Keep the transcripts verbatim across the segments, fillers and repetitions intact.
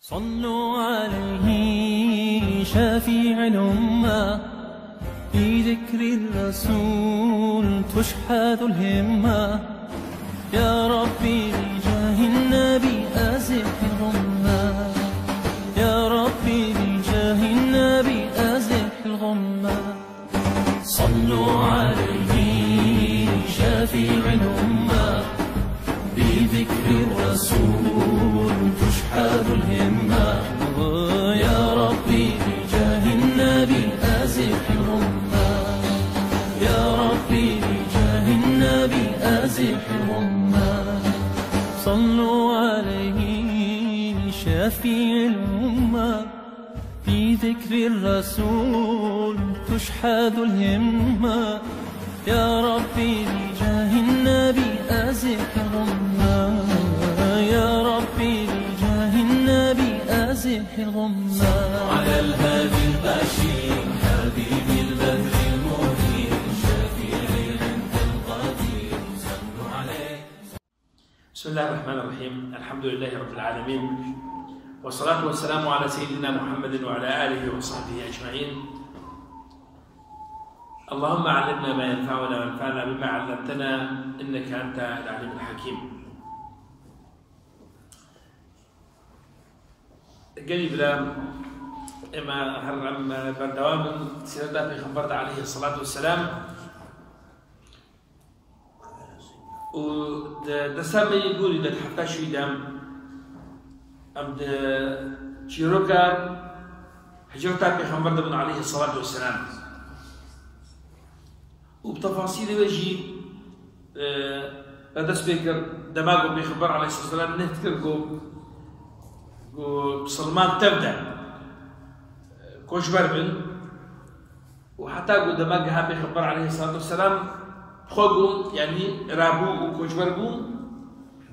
صلوا عليه شفيع الأمة، بذكر الرسول تشحذ الهمة. يا ربي بجاه النبي أزح الغمة، يا ربي بجاه النبي أزح الغمة. صلوا عليه شفيع الأمة، بذكر الرسول تشحذ الهمة. يا ربي بجاه النبي أزح الغمة، يا ربي بجاه النبي أزح الغمة. صلوا عليه شفيع الأمة، بذكر الرسول تشحذ الهمة. يا ربي بجاه النبي أزح الغمة، يا ربي بجاه النبي أزح الغمة. على الهادي البشير حبيبي البدر المنير شفيعي عند القدير صلوا عليه. بسم الله الرحمن الرحيم. الحمد لله رب العالمين. والصلاة والسلام على سيدنا محمد وعلى آله وصحبه أجمعين. اللهم علمنا ما ينفعنا وانفعنا بما علمتنا إنك أنت العليم الحكيم. Gelî bira, ême her em berdewam in sîreta Pêxember de aleyhisselatu vesselam. Û di dersa me yê gorî de di hefta şûyî de em di çîroka hicreta Pêxember de bin aleyhisselatu vesselam. Û bi tefasîlê wê jî, e, me dest pê kir, dema ku Pêxember aleyhisselam neh dikir ku, ku misilman tev de, e, koçber bin. Û heta ku dema giha Pêxember aleyhisselatu vesselam xwe ku, yanî rabû û koçber bû,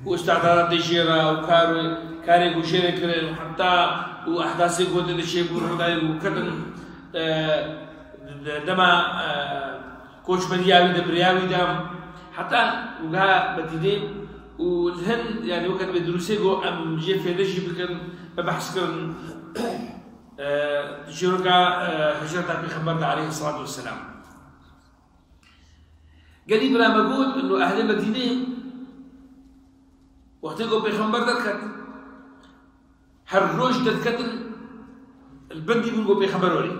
û îstihdaratê jê re û kar, karê ku jê re kirin, heta û ehdasê ku tê de çêbû, rûdayê ku ketin, e, de-, dema, e, koçberiya wî de, biriya wî de, heta û giha Medînê û li hin, yanî weke divê dirûsê ku em jê fêde jî bikin, me behs kirin. E, çîroka, e, hicreta Pêxember de aleyhisselatu vesselam. Gelî bira me got, ino ehlê Medînê wextê ku Pêxember derket, her roj derketin, li bendî bûn ku Pêxember werî,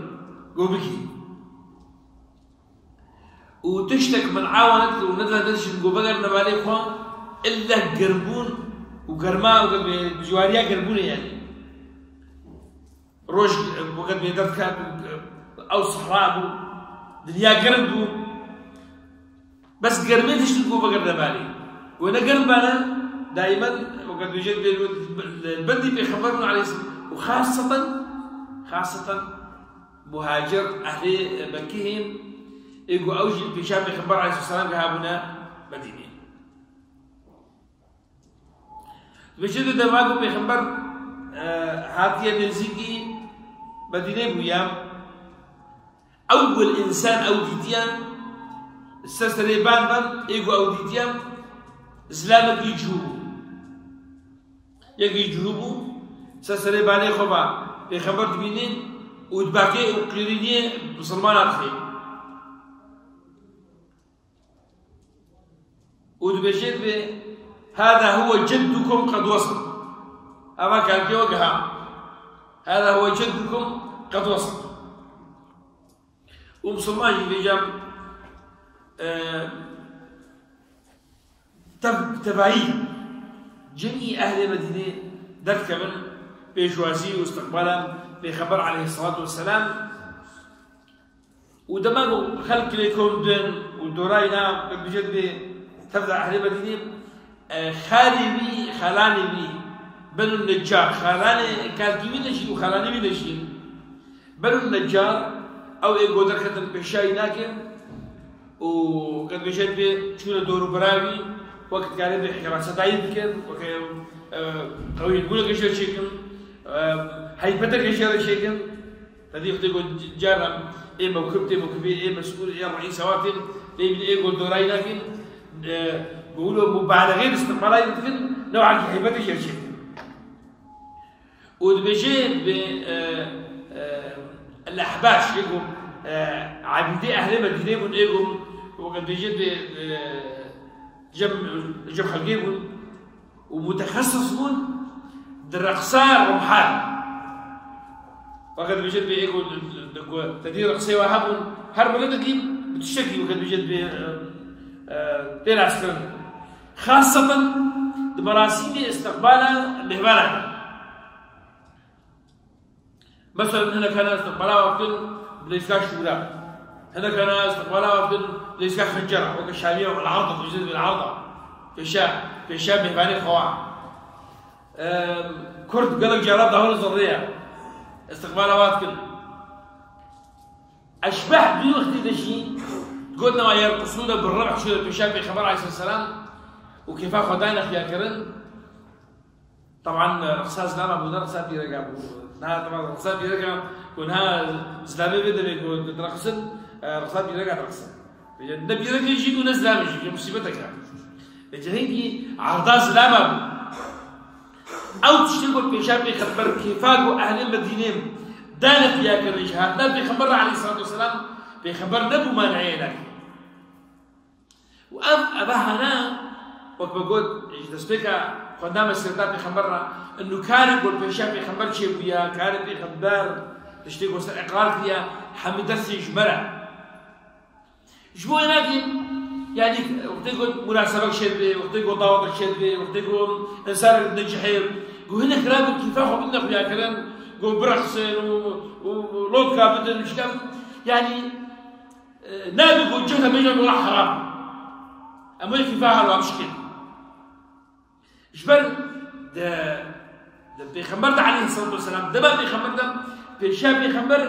ku bigihî. Û tiştek min awa nekir û nedine derşin ku vegerine malê xwe, ille germbûn û germa û bi ciwariya germbûnê yani. Roj, e, weke divê derdiket, e, ew sehra bû, dinya germ bû. Bes germê tiştin ku vegerine malê. Wê ne germ bane, daimen, weke dibêje divê li bendî Pêxember bûn aleyhisselam. Û xaseten, xaseten muhacir, ehlê Mekkehê, ê ku ew jî pêşa Pêxember aleyhisselam gihabûne Medînê. Dibêje di dema ku Pêxember, e, hatiye nêzîkî Medînê bûye, ewil însan ew dîtiye, ser serê ban ve, ê ku ew dîtiye, zilamekî cihû bû. Yekî cihû bû, ser serê banê xwe ve Pêxember dibînî û dibakê û qîrîniyê misilmana dixê. Û dibêje divê, "Hâzâ huwe ceddukum qed wesel." Eva kalkê we giha. "Hâzâ huwe ceddukum qed wesel." Û misilman jî vêca, e, tev-, tevayî cemî ehlê Medînê derdikevin pêşwazî û istiqbala Pêxember aleyhisselatu vesselam. Û dema ku xelk lê kom din û dorayî na, bi cihê divê tev de ehlê Medînê, e, xalê wî, xalanê wî, Benû Neccar, xalanê kalkî wî de jî û xalanê wî de jî. Benû Neccar, ew ê ku derketin pêşayî nakin û qed bêje divê çûne dor û bera wî, wek dikare bê hirasetayî bikin, weke, e, qewîbûneke jê çêkin, e, heybeteke jê re çêkin. Te dî wextê ku cara ê mewkib tê, mewkibê ê mesûl, ê reîsa wa tên, lê bîn ê ku dorayî nakin, e, ku wilo mubaleğê di istiqbalayî dikin, newakî heybetê jê çêkin. Û dibêje bi, e, e, El-Ehbaş, ê ku, e, ebîdê ehlê Medînê bûn, ê ku, weke dibêje bi, e, cem, cem xelkê bûn û mutexesis bûn di reqsa rumhan. Weke dibêje bi, ê ku, di, di, ku tedî reqsê wa hebûn, her miletekî bi tiştekî, weke dibêje bi, e, e, tê naskirin. Xaseten di merasîmê îstiqbala mêhvanan. Mesela hinek hene îstiqbala wa bikin bi leyska şûra. Hinek hene îstiqbala wa bikin bi leyska xencera. Weke Şamiya, El-Arda, dibêjin El-Arda. Pêşa, pêşa mêhvanê xwe wa. Em, Kurd gelek cara dahûn zirrê ye. Îstiqbala wa dikin. Eşbeh di wextê de jî gotina wa yerqusûne bi rewh şûre pêşa Pêxember aleyhisselam û kêfa xwe dane xuyakirin. Teban, reqsa zilama bû, ne reqsa pîreka bû. Niha teban reqsa pîreka ku niha zilamê vê demê ku direqsin, e, reqsa pîreka direqsin. Ne pîrekê jî bû, ne zilamê jî, musîbetek e. Vêca hingî erda zilama bû. Ew tiştê ku pêşa Pêxember kêfa ku ehlê Medînê dane xuyakirin ji hatina Pêxember re aleyhisselatu vesselam, Pêxember nebû maneyê nekir. Û ev, eva hene, wek me got, ji destpêka xwendina me sîreta Pêxember re, inu karê ku pêşa Pêxember çêbûye, karê Pêxember, tiştê ku ser îqrar kiriye, hemî destê ji me re. Ji bo wê nakî, yanî, wextê ku munasebek çêdibe, wextê ku dawetek çêdibe, wextê ku însanek dine cihê, ku hinek rabin kîfa xwe bidine xuyakirin, ku bireqsin û, û lotka bidin, şikam, yanî, e, nabe ku cihda bêje wela heram. Em wê kîfa her wa bişkên. Ji ber di, di Pêxember de aleyhisselatu vesselam, dema Pêxember de, pêşiya Pêxember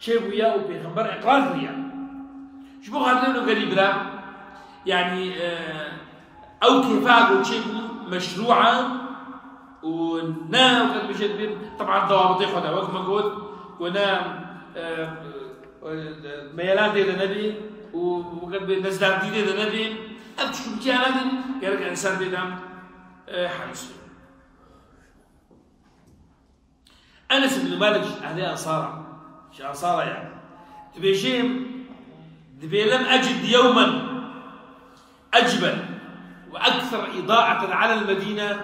çêbûye û Pêxember îqrar kiriye. Ji bo xatirê wilo gelî bira, yanî, e, ew kêfa ku çêbû meşrû e û ne weke dibêje dibê, teban dewabitê xwe de, wek me got, ku ne, e, e, meyelên tê de nebê û weke dibê nezdandî tê de nebê, ev tişt û bitiya nadin, gerek însan tê de, e, heris be. Enes ibn Malik ji ehlê Ensara, ji Ensara ye. Dibêje, dibê, "Lem ecid yewmen ecben ve ekser îdaeten alel Medîne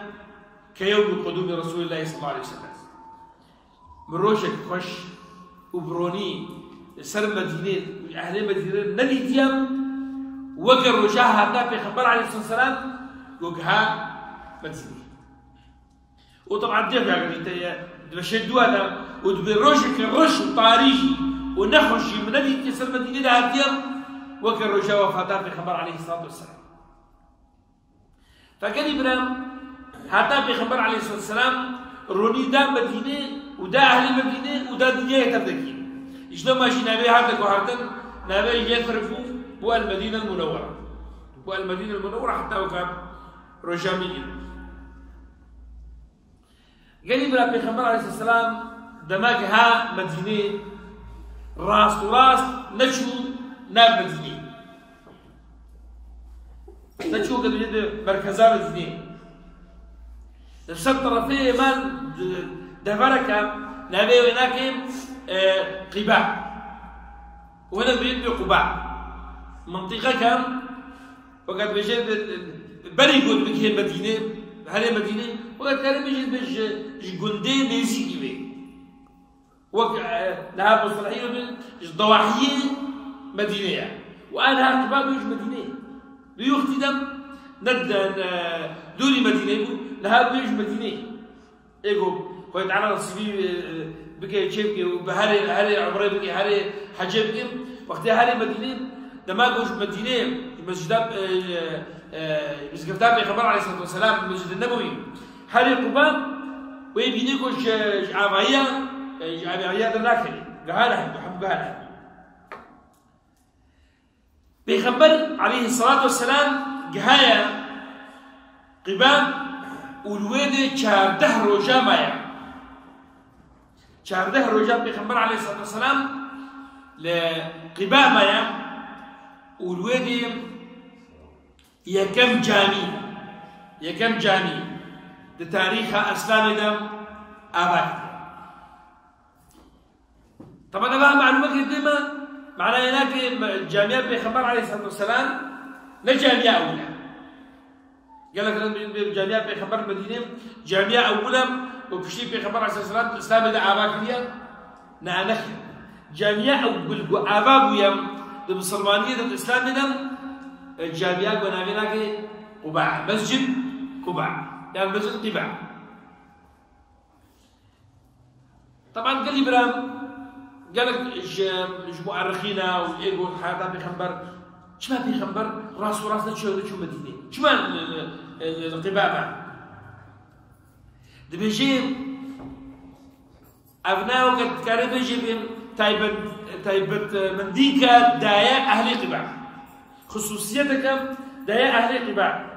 ke yewmi qudûmi Resûlillahî sallallahu aleyhi ve sellem." Min rojek xweş û bi ronî li ser Medînê û ehlê Medînê nedîtiye weke roja hatina Pêxember aleyhisselam ku giha Medînê. Û teban dê xuya kirî te ye, di beşê dua de û dibê rojeke reş û tarî jî û nexweş jî min nedîtiye ser Medînê de hatiye weke roja wefata Pêxember aleyhisselatu vesselam. Fekelî bira, heta Pêxember aleyhisselatu vesselam ronî da Medînê û da ehlê Medînê û da dinyayê tev de kî. Ji dema jî navê hate guhertin, navê Yesrib bû, bû El Medîne El Munewwere. Bû El Medîne El Munewwere heta weka roja min. Gelî bira Pêxember aleyhisselam dema giha Medînê, rast û rast neçû nav Medînê. Neçû ke dibêje di merkeza Medînê. Li ser terefê mal devereke navê wê nake, e, Qîba. Û hinek dibêjin Quba. Mintîqeke Weke dibêje, bi, bi, berî ku dibigihê Medînê, herê Medînê, weke dikare bêje, dibê ji, ji gundê nêzîkî wê. Wek, e, niha mustelehî wê bi, ji dewahiyê Medînê ye. Û a niha Quba bû ji Medînê. Di wextî de ne, ne, ne dûrî Medînê bû, niha bû ji Medînê. Ê ku Xwedê Teala nesîbî, e, e, bike, çê bike û bi herê, herê umrê bike, herê hecê bike. Wextê herê Medînê, dema ku ji Medînê, ji mescida, e, e, e, mizgefta Pêxember aleyhisselatu vesselam, Mescid-i Nebewî, herê Quba, wê bînê ku ji, ji avahiya, e, ji avahiya dernakerê. Gihane hebû, hemû gihane hebû. Pêxember aleyhisselatu vesselam gihaye Qiba û li wê dê çardeh roja maye. Çardeh roja Pêxember aleyhisselatu vesselam li Qiba maye û li wê dê yekem camî, yekem camî di tarîxa Îslamê de ava kiriye. Taban eva malûmekê dê me, manayê nake me-, camiya Pêxember aleyhissalatu vesselam ne camiya ewil e. Gelek din bê, bê camiya Pêxember Medînê, camiya ewil e û piştî Pêxember aleyhissalatu vesselam Îslamê de ava kiriye. Ne, nexêr. Camiya ewil ku ava bûye di misilmaniyê de, di Îslamê de, e, camiya ku navê nake Quba, Mescid Quba, yan Mescid Qiba. Taban gelî bira, gelek ji, ji muerrixîna û ê got heyata Pêxember, çima Pêxember rast û rast neçû, neçû Medînê? Çima, e, e, e, Qiba me? Dibêjê, ev ne weke dikare bêjê bê taybet, taybetmendîke daye ehlê Qiba. Xisûsiyeteke daye ehlê Qiba.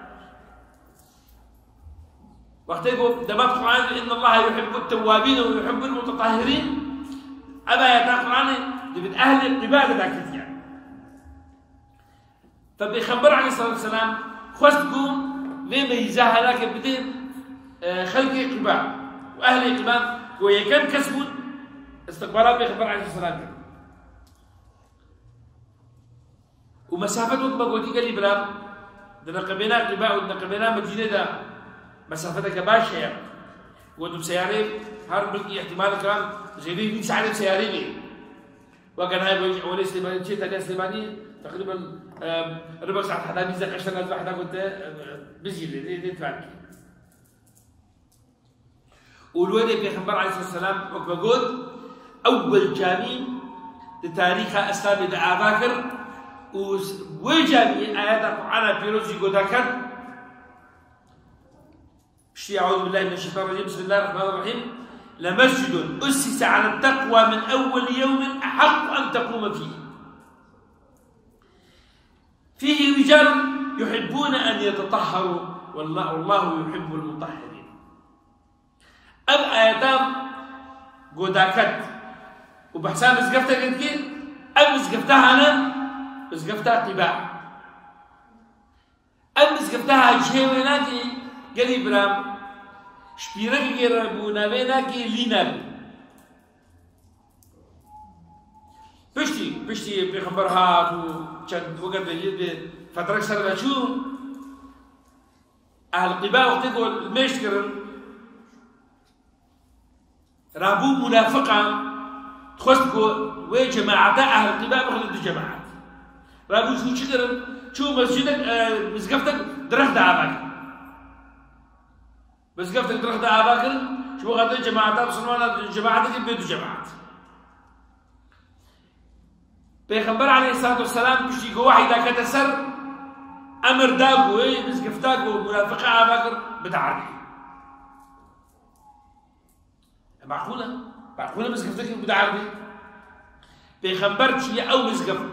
Wextê ku demat Quran, "Inna Allaha yuhibbut tewwabin ve yuhibbul mutetahhirin." Ev ayeta Quranê dibin ehlê Qiba de daketiye. Fe Pêxember aleyhissalatu vesselam xwest ku vê meyîza helake bide, e, xelkê Qiba. Û ehlê Qiba ku yekem kes bûn, istiqbala Pêxember aleyhissalatu vesselam kir. Û mesafet wek me gotî gelî bira, di neqebêna Qiba û di neqebêna Medînê de mesafeteke baş heye. Got bi seyarê her bilkî îhtimal kiran zêdeyî nîv saetê bi seyarê bê. Weke nayê ewlê Silêmanî çê teliya Silêmanî teqrîben, e, ribek saet heta bîst deqe ji te navê heta ku te, e, bizî lê, lê, lê tevakî. Û li wê de Pêxember aleyhisselam wek me got, ewwel camî di tarîxa Îslamê de ava kir û s-, wê camiyê ayeta Qur'ana pîroz jî goda ket. Piştî, "Eûzubillahimineşşeytanirracîm, bismillahirrahmanirrahîm. Lemescidun ussise alet teqwa min ewweli yewmin ehaqqu en tekûme fîh." Fîhî ricalun yuhibbûne en yetetahharû, walla-, wallahu yuhibbul mutahhirîn. Ev ayeta godaket û behsa mizgefteke dike, ev mizgefta hane, mizgefta Qîba. Ev mizgefta ha cihê wê nake, gelî bira, ji pîrekekê re bû, navê nake Lîna bû. Piştî, piştî Pêxember hat û çend weke dê yê dê fetrek ser ve çû, ehl Qîba wextê ku mêj kirin, rabû munafiqan, dixwest ku wê cemaeta ehl Qîba bixin du cemaet. Rabû çû çi kirin? Çû mescidek, e, mizgeftek direxda ava kirin. Mizgeftek direxda ava kirin, ji bo xatir cemaeta Musulmana, cemaeteke bê du cemaet. Pêxember aleyhissalatu vesselam piştî ku wehî dakete ser, emir da ku wê mizgefta ku munafiqe ava kir, bide erdê. E, maqûl e. Maqûl e mizgeftekî bide erdê. Pêxember çiye ew mizgeft.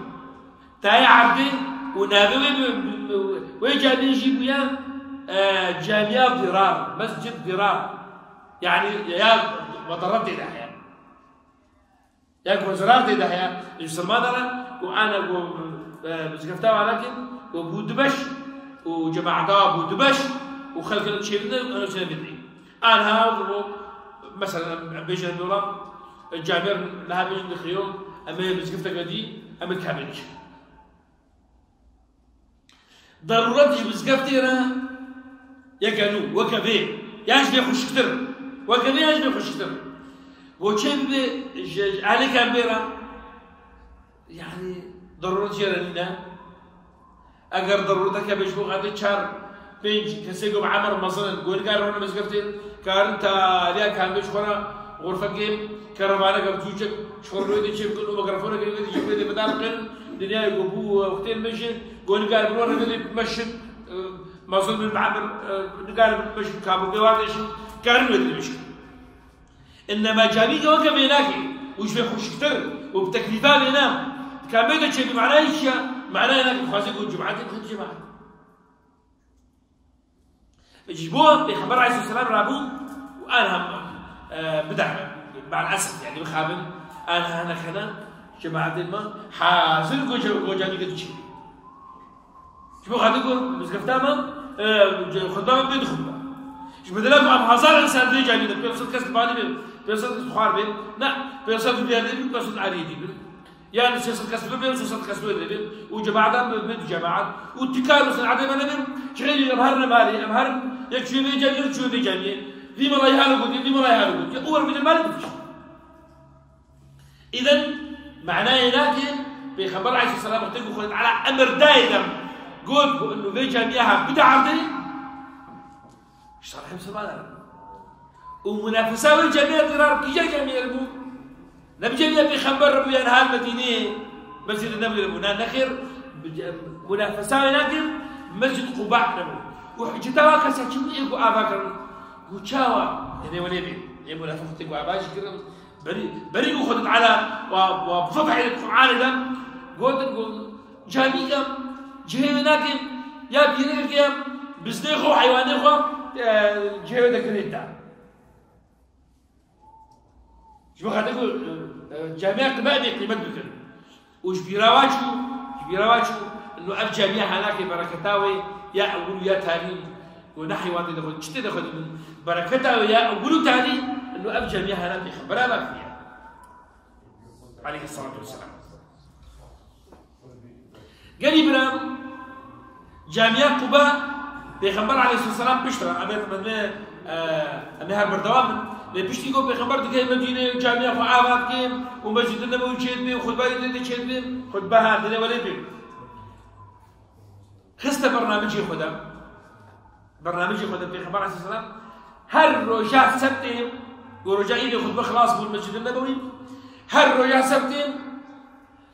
Daye erdê û navê wê bi, bi, bi, wê camiyê jî bûye, e, camiya Dirar, Mescid Dirar. Yani ya medaret tê de heye. Ya ku zirar tê de heye, ji Silêmana re, û ana ku, e, mizgefta wana kir, û bû du beş, û cemaeta bû du beş, û xelkê çêbin de, û çêbin de. Anha, û, mesela, em bêjin dola, camiyê niha bêjin dixiyo, em ê mizgefteke dî, em ê dikabê diçin. Derûret ji mizgeftê re yeke nû, weke vê, yan ji vê xweşiktir. Weke vê yan ji vê xweşiktir. Goçê bibe ji, ji ehlê kembê re, yanî derûret jê re nîne. Eger derûreteke be ji bo xatir çar, pênc kesê ku bi emir mezin in, ku nikare rûne mizgeftê, karin taliya kembê ji xwe re xurfekê, kerevaneke biçûçik, ji xwe re wê de çê bikin û mikrofoneke wê de ji wê de bi dar bikin, dinyayê ku bû, e, wextê meşin, ku nikare bi rûne wê de meşin, e, mezin bin bi emir, e, nikare bin meşin, kabûkê wan de şin, karin wê de meşin. Innema camî ke weke vê nake û ji vê xweşiktir û bi teklîfa vê ne, kembê de çê bi manayê çi ye? Manayê nake dixwaze ku cemaetê bixin cemaet. Ji bo Pêxember aleyhisselam rabû û anha, e, bida, ma'al esef, yani bixabin, anha hene xene, cemaetê me hazir goca, goca dike diçin. Ji bo xatir ku mizgefta me, e, xutba me bê du xutba. Ji bedela ku em hezar insan vê camiyê de, pênc sed kes li balî bin, pênc sed kes li xwar bin, ne, pênc sed li vêrdê bin, pênc sed li eriyê dî bin. Yani sê sed kes li bin, sê sed kes li wê bin. Û cemaat em bin, bin cemaat. Û tikar û senetê me nebin, ji xeyrî em herin malê, em herin yek çûyê vê camiyê, yek çûyê vê camiyê. Vî melayî halo gotiye, vî melayî halo gotiye. Û wer bidin malê bikişin. Îden, manayê nake, Pêxember aleyhisselam wextê ku Xwedê Teala emir dayê dem, got ku inu vê camiya ha bide erdê, ji salihê misilmanan. Û munafesa wê camiya dirar kîja camiya bû? Ne bi camiya Pêxember bû yan hal Medîneyê, Mescid Nebwî bû. Na nexêr, bi ce-, munafesa wê nake, Mescid Quba bû. Û hiceta wa kesa çi bû ê ku ava kirin? Ku çawa? Ê nê welê bê. Ê munafeq tê ku ava jî kirin. Berî, berî ku Xwedê Teala wa, wa bi fetihê Qur'anê de gotin ku camî ke cihê wê nake, ya pîrek ke bizdê xwe, heywanê xwe, e, cihê wê de girê da. Ji bo xatir ku, e, e, camiya Quba bê qîmet bikin. Û ji bîra wa çû, ji bîra wa çû, ino ev camiya ha nake bereketa wê ya ewil û ya tarî, ku ne heywan tê de xwe, çi tê de xwe dibin. Bereketa wê ya ewil û tarî, ino ev camiya ha nake Pêxembera nake ya. Aleyhissalatu vesselam. Gelî bira, camiya Quba, Pêxember aleyhisselam pişt re, em ê, em ê, e, em ê her berdewam bin. Lê piştî ku Pêxember dikeve Medînê, camiya xwe ava dike û Mescid-i Nebewî çêdibe û xutbeyê tê de çêdibe, xutbe ha dinê welê bê. Xiste bernamecê xwe de. Bernamecê xwe de Pêxember aleyhisselam her roja sebtê, ku roja îdê xutbe xilas bûn Mescid-i Nebewî, her roja sebtê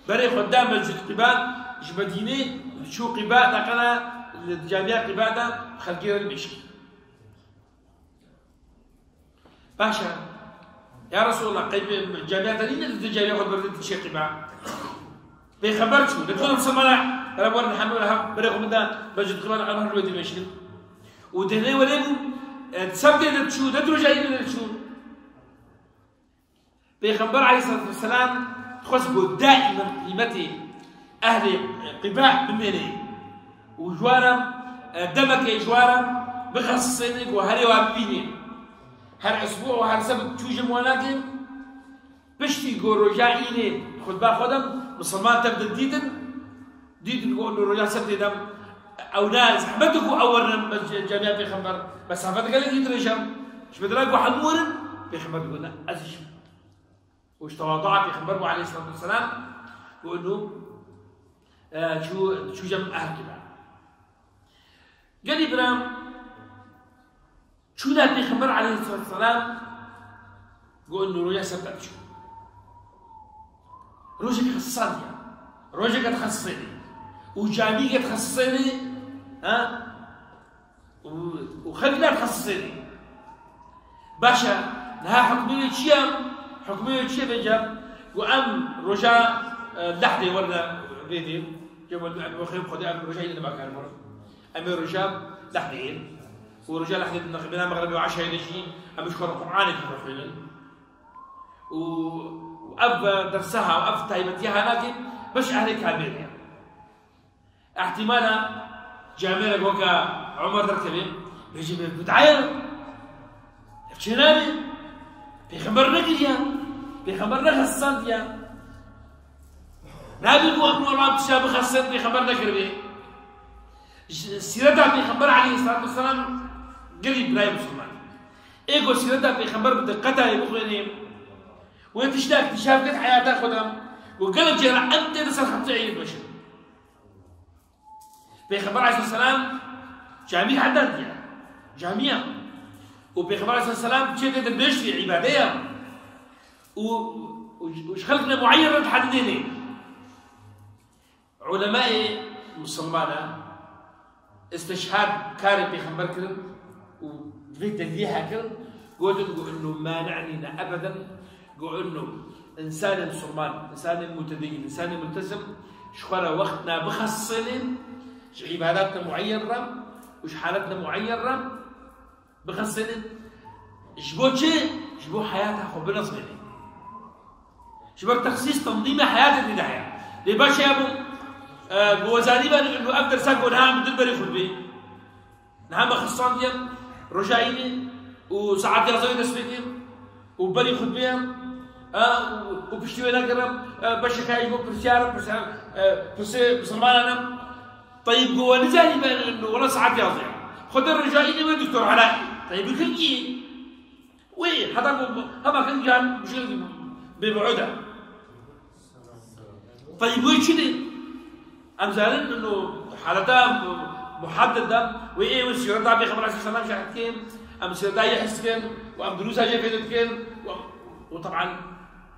berê xwe da Mescid Quba, ji Medînê diçû Quba, neqena li camiya Quba de xelkê re dibêşî. Baş e. Ya Resulallah, qey camiya te nîne, tu camiya xwe berdî tu çê Quba? Pêxember çû, de tu misilmana, bera werin hemû, hem berê xwe min da Mescid Quba, em her wê dibêşin. Û dinê welê bû, e, sebtê de çû, ne roja îdê de çû. Pêxember aleyhissalatu vesselam dixwest ku daîmen qîmetê ehlê Quba bimêne û ji wan re, e, demekê ji wan re bixesisêne ku herê wan bibîne. Her esbû û her sebt çû ji wan nake, piştî ku roja îdê xutba xwe de misilman tev de dîtin, Dîtin ku inu roja sebtê de ew ne zehmet ku ew werin me ce-, camiya Pêxember, mesafet gelekî dirêj e. Ji bedela ku hemû werin, Pêxember digot, ne, ez jî. Û ji tewadua Pêxember bû aleyhissalatu vesselam, ku inu, e, çû, çû cem ehl Quba. Gelî bira, Çûna Pêxember aleyhissalatu vesselam, got, inu roja sebta diçû. Rojek xesisandiya. Rojek dixesisênê. Û camîk dixesisênê. Ha? Û, û xelk dixesisênê. Baş e, niha hukmê wê çi ye? Hukmê wê çi ye bêje? Got, em roja, e, lehdê werine vê dê. Cem Ebû Xeym Xwedê em roja îdê neba karin werin. Em ê roja lehdê yên. Û roja lehdê din nexê bêna mexribê û eşayê de jî em ji xwe re Qur'anê jî bixwînin. Û, û ev dersa ha, ev taybetiya ha nake, beş ehlê kamêl ye. Ehtimala camêrek weke Omer derkeve, bêje bê bid'a ye. Ev çê nabe? Pêxember nekiriye. Pêxember nexesisandiye. Nabe ku em wan tişta bixesin Pêxember nekiribe. Ji sîreta Pêxember aleyhissalatu vesselam gelî birayê misilman. Ê ku sîreta Pêxember bi diqeta wê bixwênê, wê tişta îktîşaf kir heyata xwe de, ku gelek cara em tê de ser xebtê êyê dimeşin. Pêxember aleyhisselam camî heda diye. Camiya. Û Pêxember aleyhisselam çê tê de bêştî îbadeya. Û, û, û ji xelk ne muayyen re dihedidênê. Ulemayê misilmana istişhad karê Pêxember kirin û vê delîlê hekirin, gotin ku inu mani'nî ne ebeden, ku inu insanê misilman, insanê mutedeyyin, insanê multezim ji xwe re wext nabixesisênê, ji îbadatine muayyen re û ji haletine muayyen re, Bixesênin. Ji bo çi? Ji bo heyata xwe binizmênin. Ji ber texsîs tenzîmê heyatê tê de heye. Lê baş e bû, e, bi wezanî be û ev dersa ku niha em bi dilberê xwe dibê. Niha me xistandiye, Roja Îdê û saet yazdeh dest pê dikim û berî xutbeyê em, e, û, û piştî wê nekirim, e, beşek heye ji bo pirsyar, pirsyar, e, pirsê misilmanan em. Teyib got, we nizanî me, wela saet yazdeh. Xwedê roja Îdê wê doktor Ela. Teyib kengî. Wê, heta ku hema kengî yan bêbi'ud e. Teyib wê çi dê? Em zanin ino haleta muhadded de wê ê wê sîreta Pêxember aleyhisselam şerh dikin, em sîreta yê his dikin û em durûsa jê fêde dikin û, û teban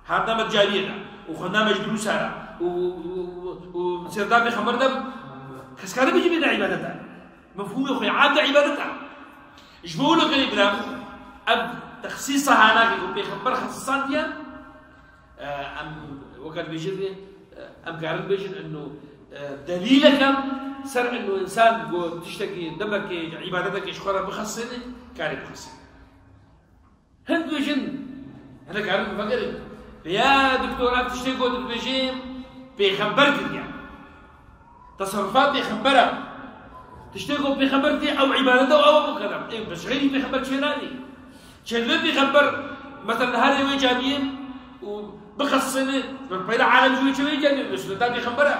her dema cariyê de û xwendina me ji durûsa re û, û, û, û sîreta Pêxember de kes kare bicî bêne îbadete. Mefhûmê xwe ya am de îbadet e. Ji bo wilo gelî bira, ev texsîsa hanakê ku Pêxember xesisandiye, e, em weke dibêjin, e, em karin bêjin ino, e, delîleke ser ino însan ku tiştekî demekê îbadetekê ji xwe re bixesîne, karê bixesîne. Hin dibêjin, hinek karin bifikirin. Vêya doktor ev tiştê got dibêjê pêxember kiriye. Teserrufa pêxember e. Tiştê got pêxember kiriye ew îbadet e û ew bikere. Ê, bi ji xeyrî pêxember çê nabî. Çê divê pêxember, mesela, herê wê camiyê û bixesine, bi peyda alem ji wê çê wê camiyê, bi suneta pêxember e.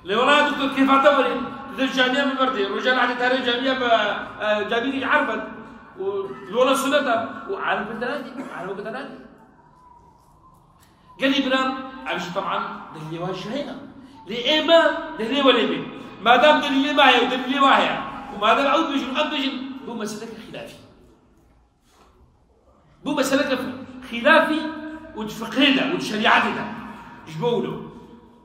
Lê wela doktor kêfa te werî, tu dê camiya min berdê. Rojan Edî tarê camiya bi, e, camiyekî erb e. Û wela sunet e. Û alem bi te nadî, alem bi te nadî. Gelî biran, ev jî teban delîlê wan jî heye. Lê ê me delîlê welê bê. Madem delîlê me heye û delîlê wan heye. Û madem ew dibêjin, em dibêjin, bû meseleke xîlafî. Bû meseleke xîlafî û di fiqhê de û di şerîetê de. Ji bo wilo.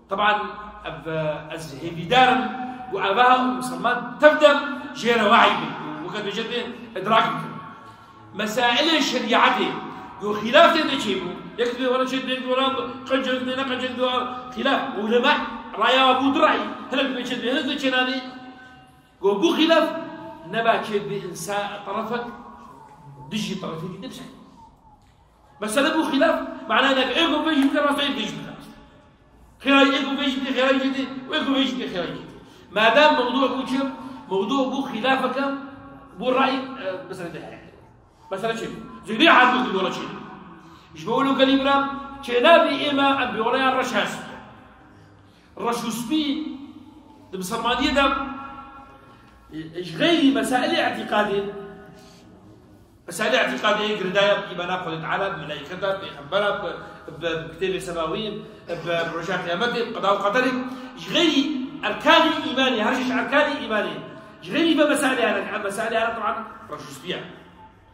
Teban ev, ez hêvîdar im ku eva û misilman tev de jê re wahî bin. Û weke dibêje dê idrak bikin. Mesailê şerîetê ku xîlaf tê de çêbû. Yek dibê wela çê dibê wela qencek dibê ne qencek dibê xîlaf. Ulema raya bû du rayî. Hinek dibê çê dibê hinek dibê çê nabê. Go bû xîlaf, neba çê bi însa-, terefek dijî terefekî dibse. Mesele bû xîlaf, mana ne ê go vê jî bike rast, ê vê jî bike rast. Xêrayî ê go vê jî bike xêrayî jî dê, û ê go vê jî bike xêrayî jî dê. Madem mewdû bû çi? Mewdû bû xîlafeke, bû ray, e, mesele de heye. Mesele çi? Zêdî hal bû wela çi? Ji bo wilo gelî bira, çê nabî êma em bi wela yan reş hest. Reş û spî di misilmaniyê de, e, ji xeyrî mesailê îtîqadê, mesailê îtîqadê girêdayî îmana bi Xwedê Teala, bi melaîketa, bi pêxembera, bi, bi, bi kitêbê semawî, bi roja qiyametê, bi qeda û qederê, ji xeyrî erkanê îmanê, her şeş erkanê îmanê, ji xeyrî vê mesailê hene, em mesailê hene, teban reş û spî ye.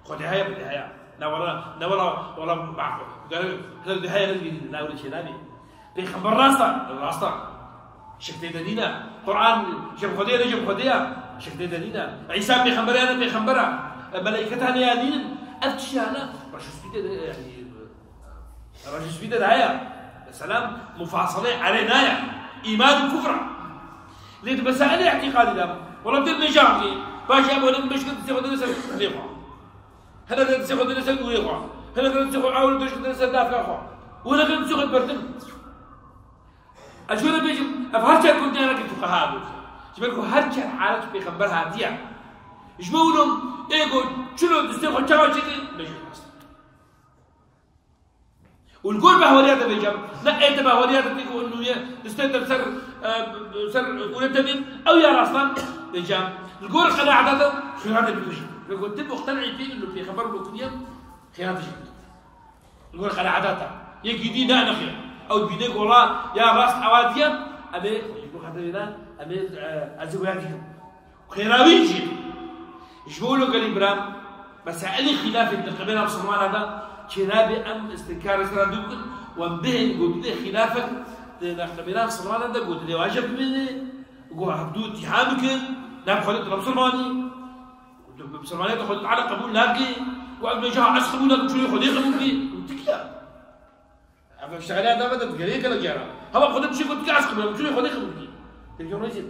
Xwedê heye, Xwedê heye. Ne wela, ne wela, wela maqul. Gere, hinek dibê heye, ne dibînin, ne wela çê nabî. Pêxember rast e, rast e. Şik tê de nîne. Quran ji Xwedê ye, ne ji Xwedê ye. Şik tê de nîne. Îsa pêxember e, ne pêxember e. E, meleîket hene ya nînin. Ev tiştê hene. Reş û spî tê de, yanî, reş û spî tê de heye. Mesela, mufasilê erê nayê. Îman û kufr e. Lê di mesailê îtîqadî de, wela tê bêje amkî. Paşê em wele bêjin destê xwe dine ser dilê xwe. Hinek destê xwe dine ser dûrê xwe. Hinek destê xwe awir dişkitine ser dafka xwe. Û hinek destê xwe bertin. Ez ji we re bêjim, ev her çar gotinê ne ki fuqeha gotin. Ji ber ku her çar halet pêxember hatiye. Ji bo wilo ê go çilo destê xwe çawa çêkir, bêje rast. Û li gor behweriya te bêjam, ne ê te behweriya te tê ku nûye, distê te ser, e, ser ûne te bîn, ew ya rastan bêjam. Li gor qenaeta te xêra te bikujî. Li gor te muqtenî pê û pêxember bikuniye, xêra te jî bikujî. Li gor qenaeta te. Yekî dî ne nexê. Ew dînê gola ya rast ewa diye, em ê ji bo xatirê ne, em ê, e, ez ê waya dikim. Xêrawî jî. Ji bo wilo gelî bira, mesailê xîlafê di qebêla misilmana de çênabê em îstînkarê sera dû bikin û em bihên ku bidê xîlafek di nextebêla misilmana de ku dilê waje bimêne, ku hevdû îtîham bikin, ne bi Xwedê tu ne misilmanî, tu bi misilmaniyeta Xwedê Teala qebûl nake, ku em bêje ez qebûl nakim, çûyê Xwedê qebûl bike, û tikiya. Ev şaîra dame de digerê gelek cara. Hema Xwedê dişê ku dike ez qebûl, çûyê Xwedê qebûl bike. Têkê rêzin.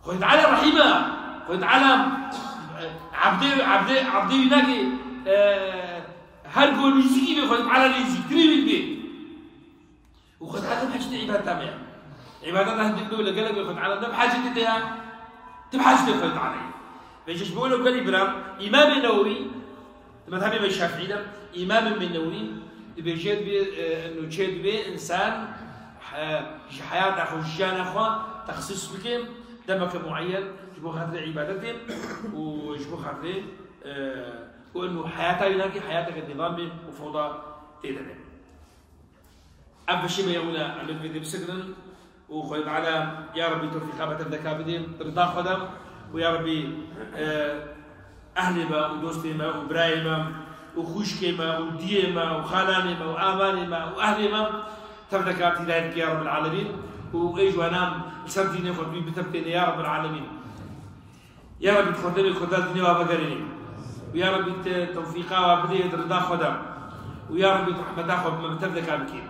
Xwedê Teala Rehîm e. Xwedê Teala, e, ebdê, ebdê, ebdê wî nake, e, her ku nêzîkî bê, Xwedê Teala nêzîktirî wî bê. Û Xwedê Teala ne bi hacetê îbadeta me ye. Îbadeta hindek bê wele gelek bê Xwedê Teala ne bi hacetê te ye. Tu bi hacetê Xwedê Teala yî. Vêje ji bo wilo gelî bira, Îmamê Newewî, di mezhebê me Şafîî de, Îmamê me Newewî dibêje, dibê, e, eno çê dibê însan, e, ji heyata xwe, ji jiyana xwe texsîs bike, demeke mueyen ji bo xatirê îbadetê û ji bo xatirê, e, û eno heyata wî nakê, heyateke nîzamê û fewda tê de be. Ev beşê me yewine, em ê vê dê bisekirin û Xwedê Teala ya Rebbî tewfîqa me tevdeka bidê, rida xwe de û ya Rebbî, e, ehlê me û dostê me û birayê me û xwişkê me û diyê me û xalanê me û amanê me û ehlê me tevdeka hîdayet bike ya Rebbîl Alemîn û ê ji wana li ser dînê xwe dû bitevkêne ya Rebbîl Alemîn. Ya Rebbî, tu xwe demê Kurda dînê wa vegerînî. Û ya Rebbî, te tewfîqa wa bidê di rida xwe de. Û ya Rebbî, tu rehmeta xwe bi me bi tev deka bikî.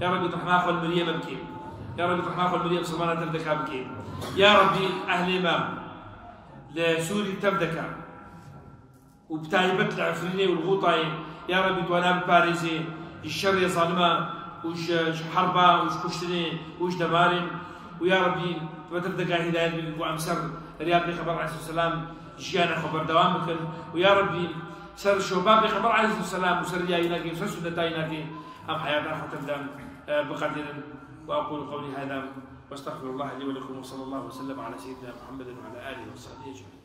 Ya Rebbî, tu rehma xwe li miriyê me bikî. Ya Rebbî, tu rehma xwe li miriyê misilmana tev deka bikî. Ya Rebbî, ehlê me li Sûrî tev deke. Û bi taybet li Efrînê û li Xûtayê, ya Rebbî, tu wana biparêzê ji şerê zalima û ji, ji herba û ji kuştinê û ji demarê. Û ya Rebbî, tu me tev deka hîdayet bikî ku em ser rêya Pêxember aleyhisselam jiyana xwe berdewam bikin. Û ya Rebbî, ser şoba Pêxember aleyhisselam û ser rêya wî nakê û ser sunneta wî nakê em heyata xwe tev de, e, biqedînin. وأقول قولي هذا وأستغفر الله لي ولكم وصلى الله وسلم على سيدنا محمد وعلى آله وصحبه أجمعين.